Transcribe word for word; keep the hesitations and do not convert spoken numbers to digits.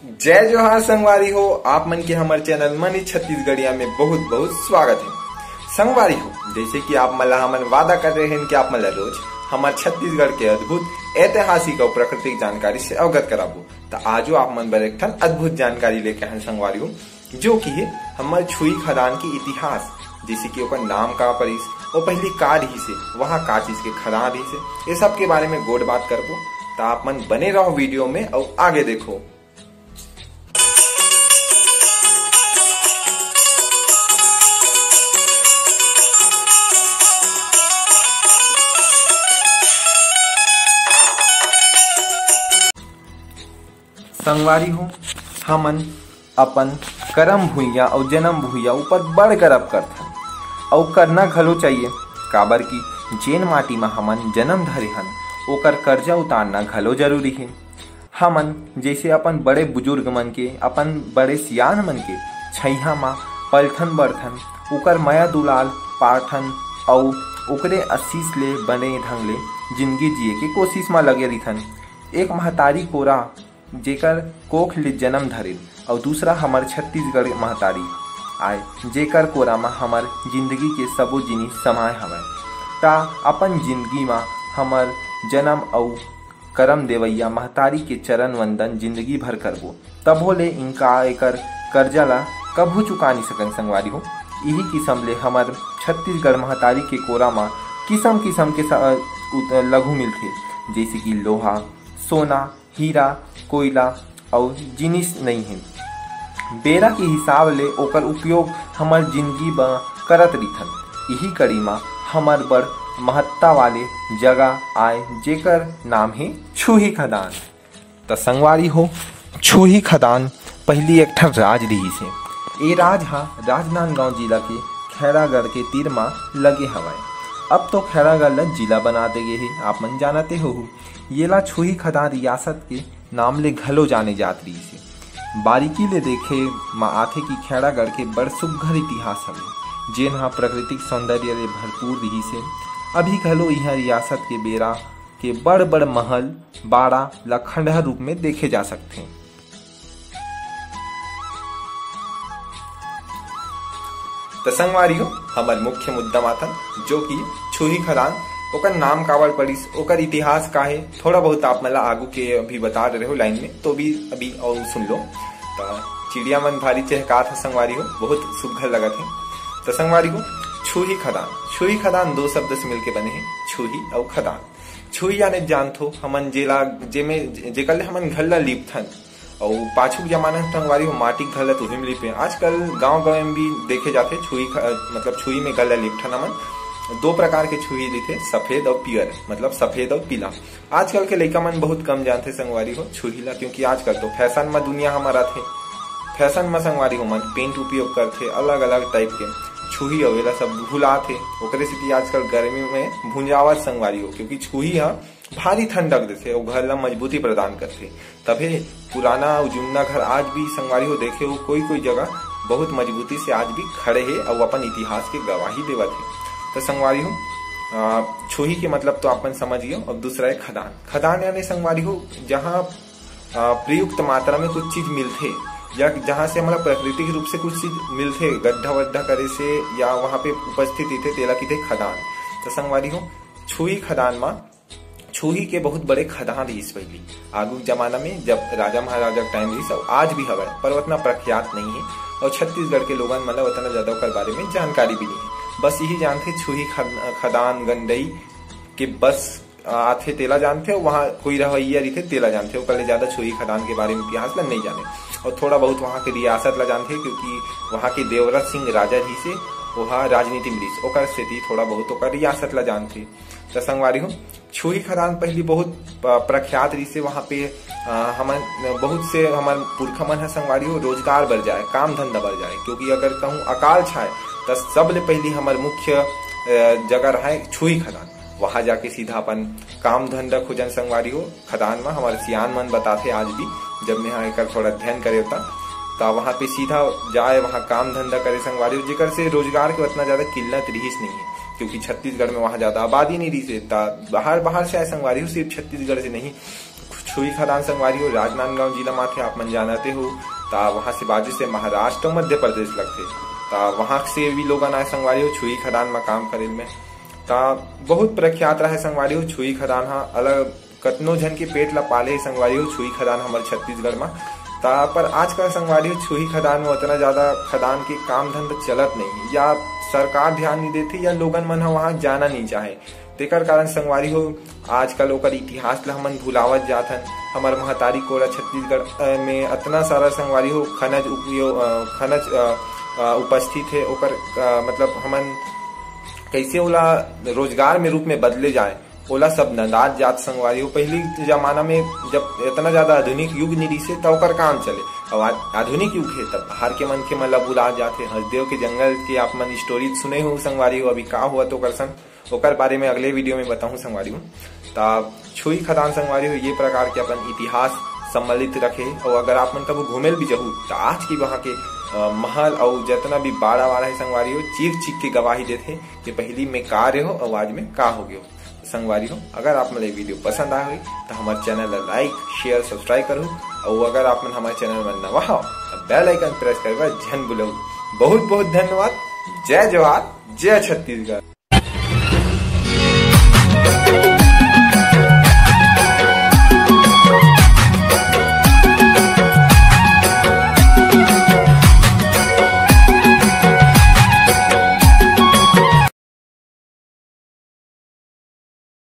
जय जोहार संगवारी हो, आप मन के हमर चैनल मनी छत्तीसगढ़िया में बहुत बहुत स्वागत है। संगवारी हो, जैसे कि आप मन ला हमन वादा कर रहे हैं कि आप मन ला रोज हमर छत्तीसगढ़ के अद्भुत ऐतिहासिक और प्राकृतिक जानकारी से अवगत कराबो, त आजो आप मन बर एक ठन अद्भुत जानकारी लेके आए हैं संगवारी हो, जो कि है हमर छुई खदान के इतिहास। जैसे कि ओकर नाम का परिस, वो पहली का रही से, वहाँ का चीज के खदान रही से, ये सब के बारे में गोठ बात करबो। त आप मन बने रहो वीडियो में और आगे देखो। संगवारी हो, हमन अपन करम भुइयां अउ जन्म भुइयां ऊपर बड़ गर्व करथन, अउ करना घलो चाहिए, काबर कि जेन माटी म हमन जन्म धरे हन, ओकर कर्जा उतारना घलो जरूरी हे। हमन जैसे अपन बड़े बुजुर्ग मन के, अपन बड़े सियान मन के छैया म पलथन बढ़थन, ओकर मया दुलाल पाथन, अउ ओकरे आशीष ले बने ढंग ले जिंदगी जिए के कोशिश म लगे रहिथन। एक महतारी कोरा जेकर कोख ले जन्म धरिन, अउ दूसरा हमर छत्तीसगढ़ महतारी आय, जेकर कोरा म हमर जिंदगी के सबो जिनिस समाय हवय। त अपन जिंदगी म हमर जन्म अउ करम देवइया महतारी के चरण वंदन जिंदगी भर करबो, तभो ले इनका एकर कर्जा ला कभू चुका नहीं सकन संगवारी हो। इही किसम ले हमर छत्तीसगढ़ महतारी के कोरा म किसम किसम के स-, उत-, लघु मिलथे, जैसे कि लोहा, सोना, हीरा, कोयला अउ जिनिस नइ हे। बेरा के हिसाब ले ओकर उपयोग हमर जिंदगी म करत रिथन। इही कड़ी म हमर बड़ महत्ता वाले जगह आय, जेकर नाम हे छुही खदान। त संगवारी हो, छुही खदान पहिली एक ठन राज रिहिस हे। ए राज ह राजनांदगांव जिला के खैरागढ़ के तीर म लगे हवय। अब तो खैरागढ़ ल जिला बना दे गे हे, आप मन जानते होहू। येला छुही खदान रियासत के नाम ले घलो जाने जात रिहिस हे। बारीकी ले देखे म आथे कि खैरागढ़ के बड़ सुग्घर इतिहास हवे, जेन ह प्राकृतिक सौंदर्य ले भरपूर रिहिस हे। अभी घलो इहाँ रियासत के बेरा के बड़-बड़ महल, बाड़ा ल खंडहर रूप में देखे जा सकथे। त संगवारी हो, हमर मुख्य मुद्दा म आथन, जो कि छुही खदान, ओकर नाम काबर पड़िस, ओकर इतिहास का हे, थोड़ा बहुत आप मन ला आगू के अभी बता दे रहे हो लाइन में, तो भी अभी और सुन लो। त चिड़िया मन भारी चहकात ह संगवारी हो, बहुत सुग्घर लगत हे। त संगवारी हो, छुही खदान, छुही खदान दो शब्द से मिलके बने हे, छुही अउ खदान। छुही याने जानथो हमन जेला, जेमे, जेकर ले हमन घर ला लीपथन, अउ पाछू के जमाना म संगवारी हो माटी के घर ला तुही म लीपे। आजकल गांव गांव में भी देखे जाथे छुही ख-, मतलब छुही में घर ला लीपथन हमन। दो प्रकार के छुही दिखे, सफेद अउ पियर, मतलब सफेद अउ पीला। आजकल के लइका मन बहुत कम जानथे संगवारी हो छुही ला, क्योंकि आजकल तो फैशन म दुनिया हमर आथे। फैशन म संगवारी हो मन पेंट उपयोग करथे, अलग-अलग टाइप के। छुही अउ एला सब भुलाथे, ओकरे सेती आजकल गर्मी में भुंजावत संगवारी हो, क्योंकि छुही ह भारी ठंडक देथे अउ घर ला मजबूती प्रदान करथे। तभे पुराना अउ जुन्ना घर आज भी संगवारी हो देखे हो, कोई-कोई जगह बहुत मजबूती से आज भी खड़े हे अउ अपन इतिहास के गवाही देवत हे। त संगवारी हो, अ, छुही के मतलब तो अपन समझ गए हो। अब दूसरा है खदान। खदान यानी संगवारी हो, जहाँ, अ, प्रयुक्त मात्रा में कुछ चीज मिलथे या जहाँ से हमला प्राकृतिक रूप से कुछ चीज मिलथे, गड्ढा वड्ढा करे से या वहाँ पे उपस्थित रहिथे, तेला किथे खदान। त संगवारी हो, छुही खदान म छुही के बहुत बड़े खदान रिहिस पहिली। आगू के जमाना में जब राजा महाराजा के टाइम रिहिस, अउ आज भी हवय, पर उतना प्रख्यात नहीं है, अउ छत्तीसगढ़ के लोगन मन ला उतना ज्यादा ओकर बारे में जानकारी भी नहीं है। बस यही जानथे छुही खद-, खदान गंडई के बस आथे तेला जानथे, अउ वहाँ कोई रहवैया रहिथे तेला जानथे, ओकर ले ज्यादा छुही खदान के बारे में इतिहास ला नहीं जाने। अउ थोड़ा बहुत वहाँ के रियासत ला जानथे, क्योंकि वहाँ के देवरत सिंह राजा जी से ओहा राजनीति में रिहिस, ओकर सेती थोड़ा बहुत ओकर रियासत ला जानथे। त संगवारी हो, छुही खदान पहली बहुत, अ, प्रख्यात रहिसे। वहाँ पे, अ, हमन बहुत से हमर पुरखा मन ह संगवारी हो रोजगार बर जाए, काम धंधा बर जाए, क्योंकि अगर कहूँ अकाल छाए त सबले पहली हमर मुख्य, अ, जगह रहाय छुही खदान। वहाँ जाके सीधा अपन काम धंधा खोजन संगवारी हो। खदान म हमर सियान मन बताथे आज भी, जब मैं ह एकर थोड़ा अध्ययन करे होता, त वहाँ पे सीधा जाए, वहाँ काम धंधा करे संगवारी हो, जेकर से रोजगार के उतना ज्यादा किल्लत रिहिस नहीं है, क्योंकि छत्तीसगढ़ में वहाँ ज्यादा आबादी नहीं रिहिस है। त बाहर, बाहर से आए संगवारी हो, सिर्फ छत्तीसगढ़ से नहीं, कुछ छुई खदान संगवारी हो, राजनांदगांव जिला म आथे, आप मन जानते हो। त वहां से बाजू से महाराष्ट्र, मध्य प्रदेश लगथे। त वहां से भी लोगन आए संगवारी हो, छुई खदान म काम करे में। त बहुत प्रख्यात रहे संगवारी हो, छुई खदान ह अलग कतनो झन के पेट ला पाले हे संगवारी हो, छुई खदान हमर छत्तीसगढ़ म। त पर आजकल संगवारी हो, छुई खदान में उतना ज्यादा खदान के काम धंधा चलत नहीं, या सरकार ध्यान नहीं देथे, या लोगन मन ह वहां जाना नहीं चाहे। तेकर कारण संगवारी हो, आजकल ओकर इतिहास ला हमन भुलावत जात हन। हमर महतारी कोरा छत्तीसगढ़, अ, में अतना सारा संगवारी हो खनिज उपयो-, अ, खनिज, अ, अ, उपस्थित हे, ओकर, अ, मतलब हमन कैसे ओला रोजगार में रूप में बदले जाए, ओला सब नंदात जात संगवारी हो। पहली जमाना में जब इतना ज्यादा आधुनिक युग नहीं रिसे, त ओकर काम चले। अब आ-, आधुनिक युग हे, तब बाहर के मनखे मन ला बुला जात हे। हसदेव के जंगल के आप मन स्टोरी सुने हो संगवारी हो, अभी का हुआ तो ओकर संग, ओकर बारे में अगले वीडियो में बताहूँ संगवारी हो। त छुई खदान संगवारी हो, ये प्रकार के अपन इतिहास सम्मिलित रखे। और अगर आप मन कभू घूमे ल भी जहू, त आज की वहाँ के, अ, महल और जितना भी बाड़ा वाड़ा है संगवारी हो, चीख चीख के गवाही देथे कि पहली में का रहे हो और आज में का हो गयो। संगवारी हो, अगर आप मन ला ये वीडियो पसंद आए होही, त हमर चैनल ला लाइक, शेयर, सब्सक्राइब करहू। और अगर आप मन हमर चैनल में नवा हो, त बेल आइकन प्रेस करे बर झन भूलहू। बहुत बहुत धन्यवाद। जय जोहार, जय छत्तीसगढ़।